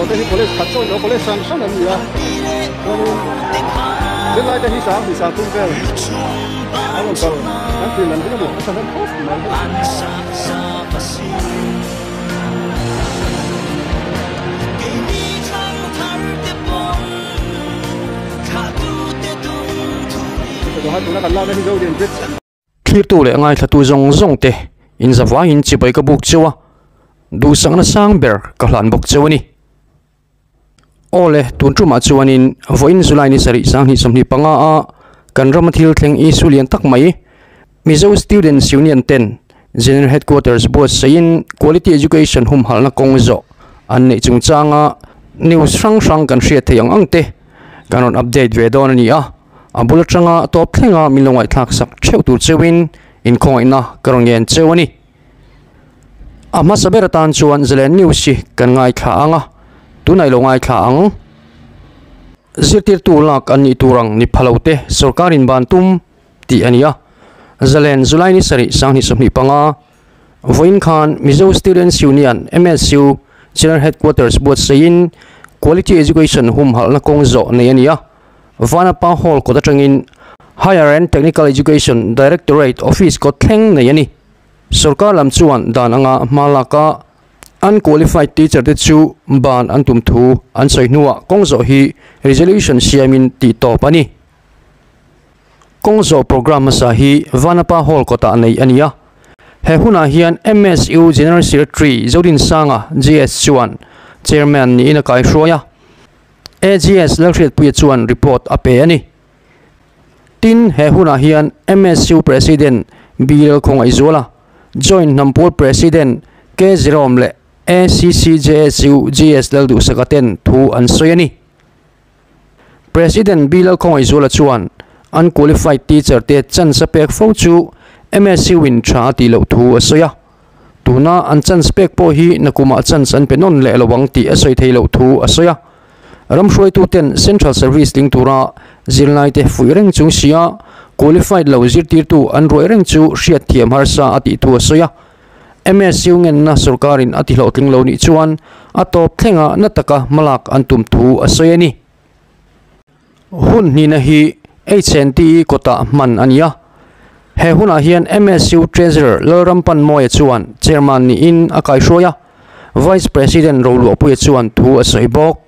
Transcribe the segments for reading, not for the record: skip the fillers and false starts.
tawh te hi college khat chauh ni lo college hran hran an ni a chuanin zirlai te hi sang hnih sang thum vel an rawn kal kan thin an ring a ni a thahnem khawp mai hei. Tuna kan lakna hi Zodian Bridge. Thlirtu leh ngaithlatu zawng zawng te in zavaiin chibai ka buk cheu a, duhsakna sang ber ka hlan bawk cheu a ni. Aw le, tun tumah chuanin vawiin July ni sarih sanghnih 25 a kan rama thil thleng issue lian tak mai Mizo Students Union ten General Headquarters buatsaihin Quality Education humhalhna kawng zawh an neih chungchanga news hrang hrang kan hriat theih ang ang te kan rawn update ve dawn a ni a. A bul atanga tawp thlenga min lo ngaihthlak sak theuh tur cheuhin inkhawngaihna ka rawn ngen cheu a ni. A hmasa ber atan chuan Zalen News hi kan ngaithla ang a, tunah i lo ngaithla ang. Zirtirtu lak an nih tur ang ni pha lo te sorkarin ban tum tih a ni a. Zalen July ni sarih 2025 vawiin khan Mizo Students Union, MSU, General Headquarters buatsaihin Quality Education humhalhna kawng zawh nei a ni a. Vanapa Hall kawt atangin Higher and Technical Education Directorate Office kawt thleng nei a ni. Sorkar lam chuan dan anga hma laka unqualified teacher te chu ban an tum thu an sawi hnuah kawng zawh hi resolution siamin tih tawp a ni. Kawng zawh programme hmasa hi Vanapa Hall kawtah nei a ni a. He hunah hian MSU General Secretary Zodinsanga, GS, chuan Chairman niin a kaihruai a. AGS Lalhriatpuia chuan report a pe a ni. Tin, he hunah hian MSU President B Lalkhawngaihzuala, Joint Hnampawl President K Jerome leh ACCJSU GS Lalduhsaka ten thu an sawi a ni. President B Lalkhawngaihzuala chuan unqualified teacher te chance a pek fo chu MSU in tha a tih loh thu a sawi a. Tuna an chance pek pawh hi nakumah chance an pe nawn leh lo ang tih a sawi thei loh thu a sawi a. Ram hruaituten Central Service tling tura zirlaite fuih reng chung sia qualified lo zirtirtu an ruai reng chu hriatthiam harsa a tih thu a sawi a. MSU ngenna sorkarin a tihlawhtling lo nih chuan a tawp thlenga na taka hmalak an tum thu a sawi a ni. Hun hnihna hi HNTE kawtah hman a ni a. He hunah hian MSU Treasurer Lalrampanmawia chuan Chairman niin a kaihruai a, Vice President Roluahpuia chuan thu a sawi bawk.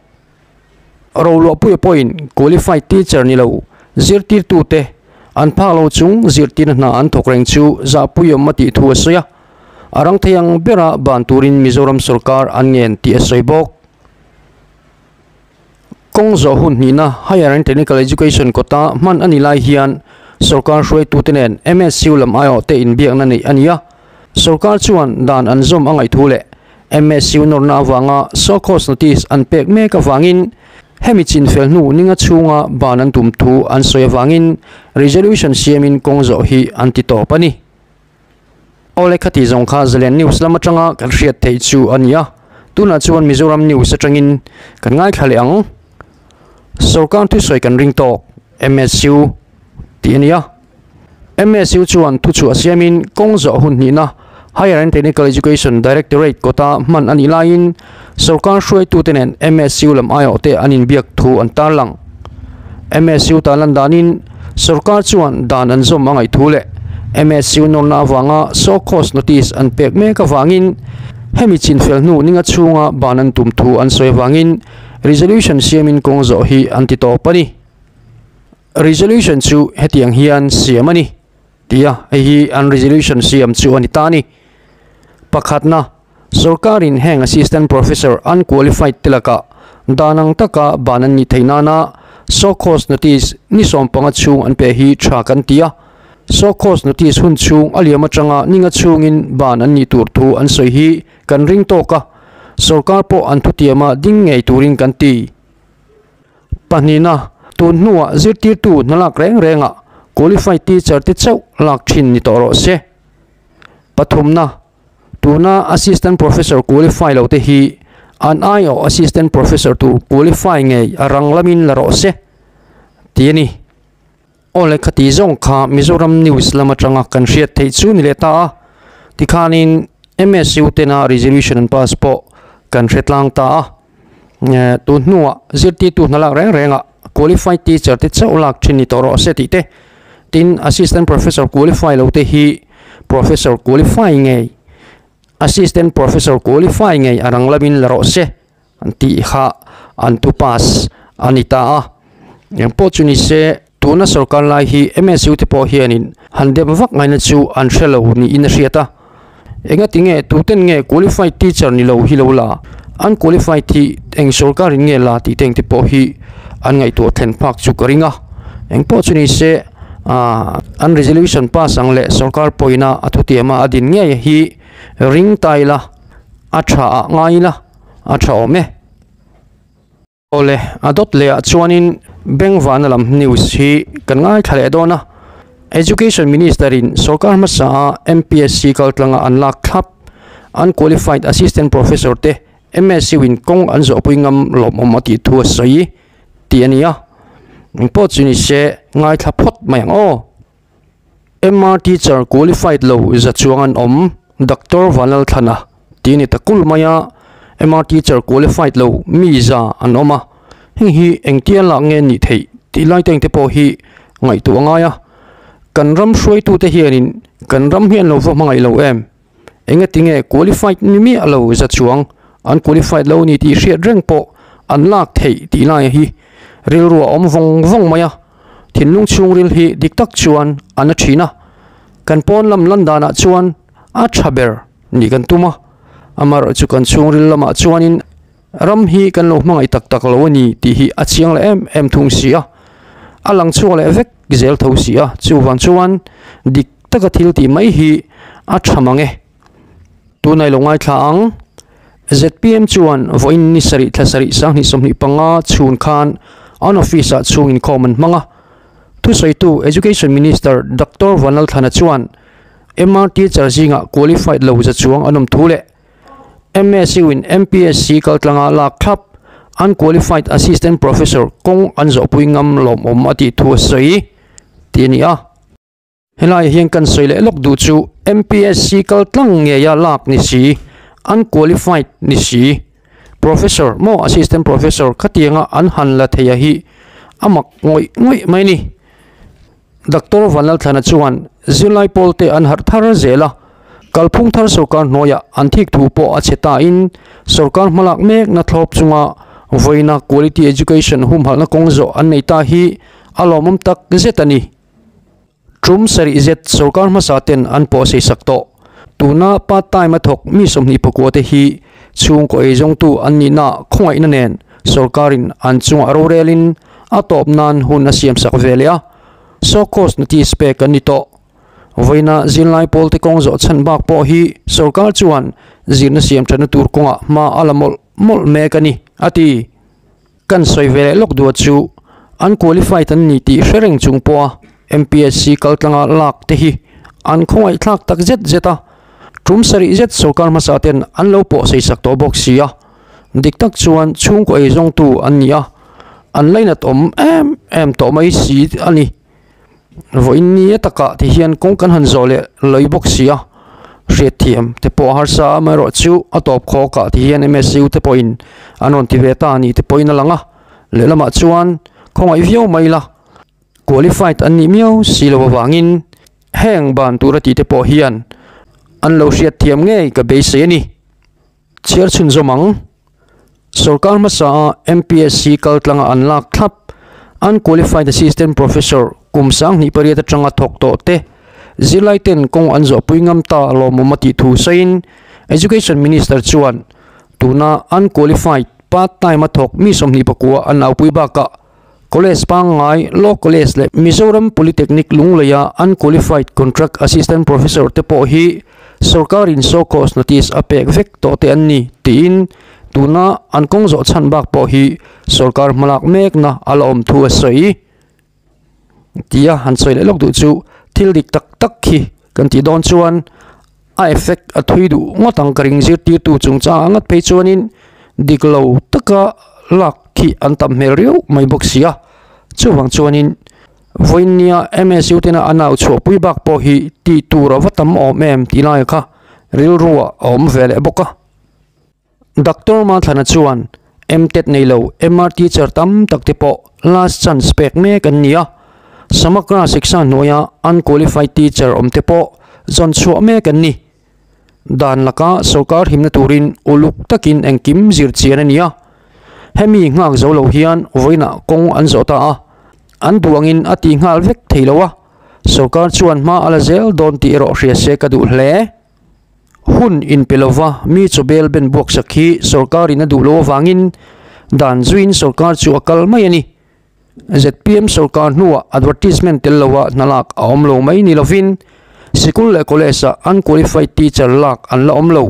Roluahpuia pawhin qualified teacher ni lo zirtirtute an phak lo chung zirtirna hna an thawk reng chu zahpuiawm a tih thu a sawi a, a rang thei ang bera ban turin Mizoram sorkar an ngen tih a sawi bawk. Kawng zawh hun hnihna Higher and Technical Education kawta hman a ni lai hian sorkar hruaitute nen MSU lam aiawhte inbiakna neih a ni a. Sorkar chuan dan an zawm a ngaih thu leh MSU nawrna avanga show cause notice an pek mek avangin hemi chinfel hnu ninga chhunga ban an tum thu an sawi avangin resolution siamin kawng zawh hi an ti tawp a ni. Awle khati zawng kha Zalen News lam atanga kan hriat theih chu a ni a, tunah chuan Mizoram News atangin kan ngaithla leh ang. Sorkar thusawi kan ring tawk, MSU, tih a ni a. MSU chuan thuchhuah siamin kawng zawh hun hnihna Higher and Technical Education Directorate kawta hman a nih laiin sorkar hruaitute nen MSU lam aiawhte an inbiak thu an tarlang. MSU tan lan danin sorkar chuan dan an zawm a ngaih thu leh MSU nawrna avanga show cause notice an pek mek avangin hemi chinfel hnu ninga chhunga ban an tum thu an sawi avangin resolution siamin kawng zawh hi an ti tawp a ni. Resolution chu hetiang hian siam a ni tia hei hi an resolution siam chu a ni ta a ni. Pakhatna, sorkarin heng assistant professor unqualified te lakah dan ang taka ban an nih theih nana show cause notice ni 15 chhung an pe hi tha kan ti a. Show cause notice hun chhung a liam atanga ninga chhungin ban an nih tur thu an sawi hi kan ring tawk a, sorkar pawh an thutiama ding ngei turin kan ti. Pahnihna, tun hnuah zirtirtu hna lak reng rengah qualified teacher te chauh lak thin ni tawh rawh se. Pathumna, tuna assistant professor qualify lo te hi an aiawh assistant professor tur qualify ngei a rang lamin la rawh se tih a ni. Aw le khati zawng kha Mizoram news lam atanga kan hriat theih chu ni leh ta a, tikhanin MSU tena resolution an pass pawh kan hre tlang ta a. Tun hnuah zirtirtu hna lak reng rengah qualified teacher te chauh lak thin ni tawh rawh se tih te, tin assistant professor qualify lo te hi professor qualify ngei, assistant professor qualify ngei a rang lamin la rawh se an tih kha an thu pass a ni ta a. Engpawh chu ni se tuna sorkar lai hi MSU te pawh hianin han dem vak ngaihna chu an hre lo niin a hriat a. Engatinge tuten nge qualified teacher ni lo hi lo la, unqualified hi eng sorkarin nge la tih te engte pawh hi an ngaihtuah thlen phak chu ka ring a. Engpawh chu ni se an resolution pass ang leh sorkar pawhina a thutiama a din ngei hi ring ta ila, a tha ah ngai ila a tha awm e. Awle, a dawt leh ah chuanin Bengvana lam news hi kan ngaithla leh dawn a. Education Minister in sorkar hmasa a MPSC kaltlanga an lak thlap unqualified assistant professor te MSU in kawng an zawhpui ngam lawmawm a tih thu a sawi tih a ni a. Engpawh chu ni se ngaithla phawt mai ang aw. MR teacher qualified lo za chuang an awm, Doctor Vanlalthlana tih a ni ta kul mai a, MR teacher qualified lo mi za an awm a, heng hi engtia lah nge nih theih tih lai te engte pawh hi ngaihtuah a ngai a, kan ram hruaitute hianin kan ram hi an lo va hmangaih lo em? Engatinge qualified ni miah lo za chuang an qualified lo ni tih hriat reng pawh an lak theih tih lai hi rilru a awm vawng vawng mai a, thinlung chhungril hi dik tak chuan a na thin a, kan pawn lam lan danah chuan a tha ber nih kan tum a, amaherawhchu chu kan chhungril lamah chuanin ram hi kan lo hmangaih tak tak lo a ni tih hi a chiang leh em em thung si a, a lang chhuak leh vek zel tho si a, chuvang chuan dik taka thil tih mai hi a tha mang e. Tunah i lo ngaithla ang. Zpm chuan vawiin ni sarih thla sarih sanghnih 25 chhun khan an office ah chhung inkhawm an hmang a. Thusawitu Education Minister Doctor Vanlalthlana chuan MR teacher zingah qualified lo za chuang an awm thu leh MSU in MPSC kaltlanga lak thlap unqualified assistant professor kawng an zawhpui ngam lawmawm a tih thu a sawi tih a ni a. Helaiah hian kan sawi leh lawk duh chu MPSC kal tlang ngeia lak ni si, unqualified ni si, Professor maw Assistant Professor khatianga an han la thei a hi a mak ngawih ngawih mai a ni. Doctor Vanlalthlana chuan zirlai pawl te an harh thar zel a, kalphung thar sorkar hnuaiah an thik thu pawh a chhe tain sorkar hmalak mekna thlawp chunga vawiina quality education humhalhna kawng zawh an nei ta hi a lawmawm tak zet a ni. Tum sarih zet sorkar hmasa ten an pawh sei sak tawh. Tuna part time a thawk mi 24 te hi chhungkaw eizawngtu an nihna khawngaihna nen sorkarin an chungah rorelin a tawp nan hun a siam sak ve leh a. So cost notice pek an ni tawh. Vawiina zirlai pawlte kawng zawh chhan bak pawh hi sorkar chuan zirna siam thatna tur kawngah hma a la mawlh mawlh mek a ni, a ti. Kan sawi ve leh lawk dua chu an qualified an ni tih hre reng chung pawha MPSC kaltlanga lak te hi an khawngaihthlak tak zet zet a, tum sarih zet sorkar hmasa ten an lo pawh sei sak tawh bawk si a, dik tak chuan chhungkaw eizawngtu an ni a, an lainat awm em em tawh mai si a ni. Vawiin ni takah ti hian kawng kan han zawh leh lawi bawk si a, hriatthiam te pawh a harsa a, amaherawhchu a tawp khawkah ti hian MSU te pawhin an rawn ti ve ta a ni te pawhin a lang a, lehlamah chuan khawngaih viau mai ila qualified an nih miau si lo avangin heng ban tura tih te pawh hian an lo hriatthiam ngei ka beisei a ni. Chhiar chhunzawm ang. Sorkar hmasa a MPSC kaltlanga an lak thlap, Unqualified Assistant Professor kum 18 atanga thawk tawh te zirlai ten kawng an zawhpui ngam ta lawmawm a tih thu sawiin Education Minister chuan tuna unqualified part time a thawk mi 29 an aupui bakah College pangngai, Law College leh Mizoram Polytechnic Lungleia unqualified contract assistant professor te pawh hi sorkarin show cause notice a pek vek tawh te an ni tiin tuna an kawng zawh chhan bak pawh hi sorkar hmalak mekna a la awm thu a sawi. Tia han sawi leh lawk duh chu thil dik tak tak hi kan tih dawn chuan a effect a thui duh ngawt ang ka ring zirtirtu chungchangah ngat phei chuanin dik lo taka lak khi an tam hmel riau mai bawk si a, chuvang chuanin vawiinnia MSU tena a nau chhuahpui bak pawh hi tih tur a va tam awm em tih lai kha rilru ah a awm ve leh bawk a. Doctor Mathlana chuan MTET nei lo MR teacher tam tak te pawh last chance pek mek an ni a, Samagra Shiksha hnuaia unqualified teacher awm te pawh zawn chhuah mek an ni. Dan laka sorkar himna turin uluk takin engkim zir chian a ni a, hemi nghak zo lo hian vawiinah kawng an zawh ta a, an duh angin a ti nghal vek thei lo a, sorkar chuan hma a la zel dawn tih erawh hria se ka duh hle. Hun inpe lova mi chawbel ben buaksak hi sorkarin a duh loh avangin dan zuiin sorkar chu a kal mai a ni. Zpm sorkar hnuah advertisement tel loa hna lak a awm lo mai ni lovin sikul leh college-ah unqualified teacher lak an la awm lo.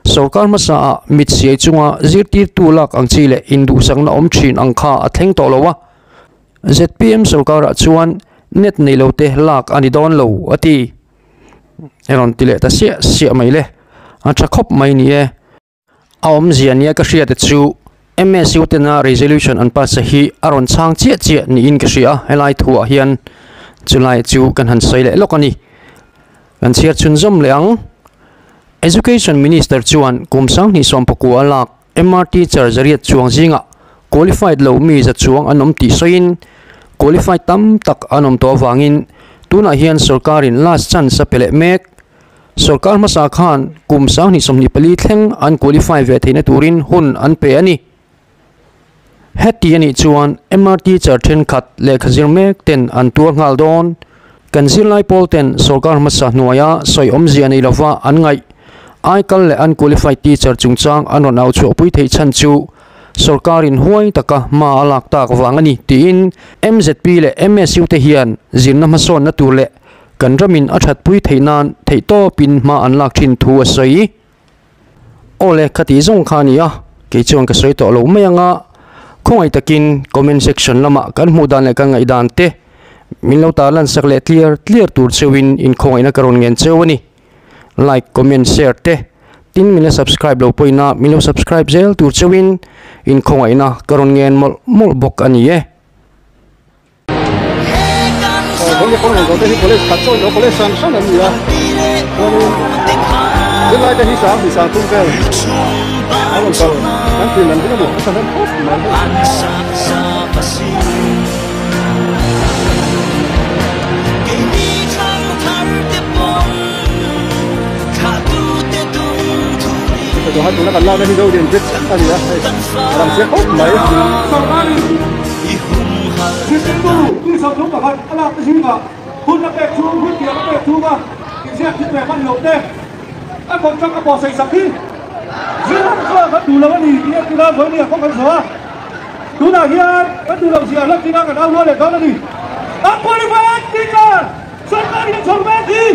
Sorkar hmasaah mit siai chunga zirtirtu lak ang chi leh induhsakna awm thin ang kha a thleng tawh lo a. Zpm sorkarah chuan net nei lote lak a ni dawn lo, a ti. A rawn ti leh ta siah siah mai le. A tha khawp mai ni e. A awmzia nia ka hriat chu MSU tena resolution an pass hi a rawn chhang chiah chiah niin ka hria a, helai thuah hian chulai chu kan han sawi leh lawk a ni. Kan chhiar chhunzawm leh ang. Education Minister chuan kum sanghnih sawmpakua lak MR teacher zariat chuang zingah qualified lo mi za chuang an awm tih sawiin qualified tam tak an awm tawh avangin tunah hian sorkarin last chance a pe leh mek. Sorkar hmasa khan kum 2024 thleng an qualify ve theihna turin hun an pe a ni. Heti a nih chuan MR teacher thenkhat lehkha zir mek ten an tuar nghal dawn. Kan zirlai pawl ten sorkar hmasa hnuaia sawi awmzia nei lova an ngaih. Aikal leh unqualified teacher chungchang an rawn au chhuahpui theih chhan chu sorkarin huai taka hma a lak tak vang a ni tiin MZP leh MSU te hian zirna hmasawnna tur leh Kan ramin a thatpui theih nan theihtawpin hma an lak thin thu a sawi. Aw le, kha tih zawng kha a ni a, kei chuan ka sawi tawh lo mai ang a, khawngaih takin comment section lamah kan hmuh dan leh kan ngaihdan te min lo tarlan sak leh tliar tliar tur cheuhin inkhawngaihna ka rawn ngen cheu a ni. Like, comment, share te tin min la subscribe lo pawhin a min lo subscribe zel tur cheuhin inkhawngaihna ka rawn ngen mawlh mawlh bawk a ni e. Kawng kawng rawn zawh te hi college khat chaw ilo college hran hran an ni a chuanin zirlai te hi sang hnih sang thum vel an rawn kal kan thin an ding a ni a thahnem khawp mai hei. Tuna kan lakna hi Zodian Bridge a ni a hei a lang chiang khawp mai. Zirtirtu 21 a lak te zingah hun a pek chhung, hun tiang a pek chhunga inziak thil ve hman loh te, a contract a pawhsaih sak hi zirlai chuan kan duh lo a ni tih a tir a, vawiin ah kawng kan zawh a, tunah hian kan duh loh zia hlawk tina kan au rual leh dawn a ni. A qualified teacher sorkar in a chhawr mek hi!